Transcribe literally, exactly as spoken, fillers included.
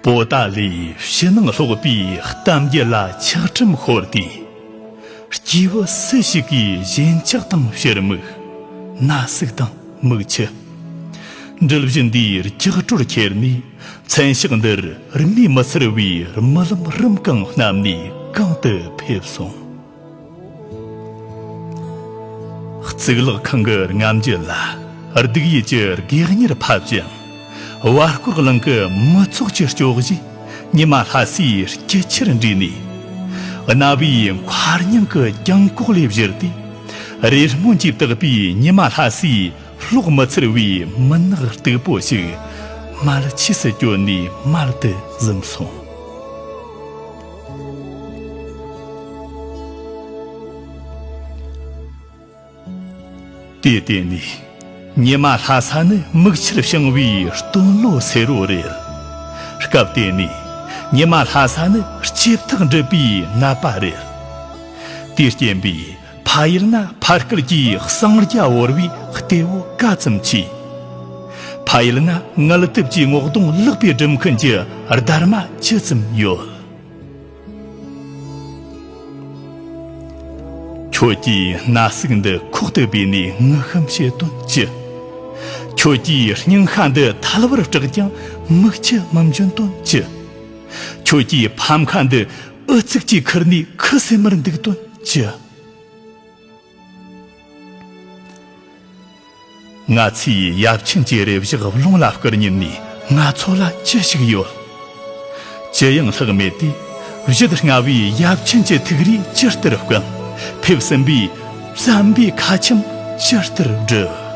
པོ་ཏཱ་ལའི་ཕྱི་ནང་སློག་པའི་གཏམ་རྒྱུད་ལ་ཆག་གྲུམ་ཤོར་ཏེ། སྐྱེས་བུ་སུ་ཞིག་གིས་ཞེན་ཆགས་དང་ཕྱིར་མིག་ན་ཟུག་དང་མིག་ཆུ། འགྲུལ་བཞུད་འདིའི་ལྕགས་སྒྲོག་ཁྱེར་ནས། མཚན་ཞག་འདིར་རྨིས་མི་ཚར་བའི་རྨི་ལམ་རིམ་གང་བསྣམས་ནས་གང་དུ་ཕེབས་སོང་། གཙུག་ལག་ཁང་གི་རྔམ་བརྗིད་ལ་སྡུག་ཡུས་ཀྱི་སྒེག་གཉེར་ཕབ་ཅིང་། བར་སྐོར་གླིང་གི་མི་ཚོགས་ཀྱི་སྐྱོག་བཞིས་ཉི་མ་ལྷ་སའི་སྐྱི་ཆར་འདྲེས་ནས། རྣ་བའི་མཁར་རྙིང་གི་གྱང་གོག་ལས་བཞུར་ཏེ། རེ་སྨོན་གྱིས་བཏེགས་པའི་ཉི་མ་ལྷ་སའི་སློག་མི་ཚར་བའི་མུན་ནག་སྟུག་པོ་ཞིག་མལ་ཆས་སུ་གྱོན་ནས་མལ་དུ་གཟིམས་སོང་། དེ་བལྟས་ནས། ཉི་མ་ལྷ་ས་ནི་མིག་ཆུར་བྱང་བའི་སྟོན་ལོ་སེར་རོ་རེད། སྐབས་དེ་ནས། ཉི་མ་ལྷ་ས་ནི་ལྕེབ་ཐག་འགྲིལ་པའི་ནད་པ་རེད། དེའི་རྐྱེན་པས། ཕ་ཡུལ་ན་ཕ་སྐད་ཀྱི་གསང་རྒྱ་བོར་བའི་ལྟེ་བོ་ག་ཙམ་ཆེ། ཕ་ཡུལ་ན་ངལ་དུབ་ཀྱི་སྔོག་སྡོང་ལག་པས་སྒྲུབ་མཁན་གྱི་སྡར་མ་ཇི་ཙམ་ཡོད། ཁྱོད་ཀྱིས་ན་ཟུག་འདི་ཁོག་ཏུ་སྦས་ནས་ངུ་ཤམ་བྱེད་དོན་ཅི། ཁྱོད་ཀྱིས་སྙིང་ཤ་འདི་ཐལ་བར་སྐྲག་ཀྱང་མིག་ཆུ་མི་འབྱིན་དོན་ཅི། ཁྱོད་ཀྱིས་ཕམ་ཁ་འདི་ཨུ་ཚུགས་ཀྱིས་ཁུར་ནས་ཁུ་སིམ་མེར་འདུག་དོན་ཅི། ང་ཚོས་ཡབ་ཆེན་གྱི་རེ་བཞག་རླུང་ལ་བསྐུར་ཉིན་ནས་ང་ཚོ་ལ་ཅི་ཞིག་ཡོད། ཅི་ཡང་ལྷག་མེད་དེ། བཞད་སྔ་བའི་ཡབ་ཆེན་གྱི་ཐུགས་རེ་ཇི་ལྟར་བསྐང་། ཕེབས་ཟིན་པའི་བཙན་པོའི་ཁ་ཆེམས་ཇི་ལྟར་བསྒྲུབས།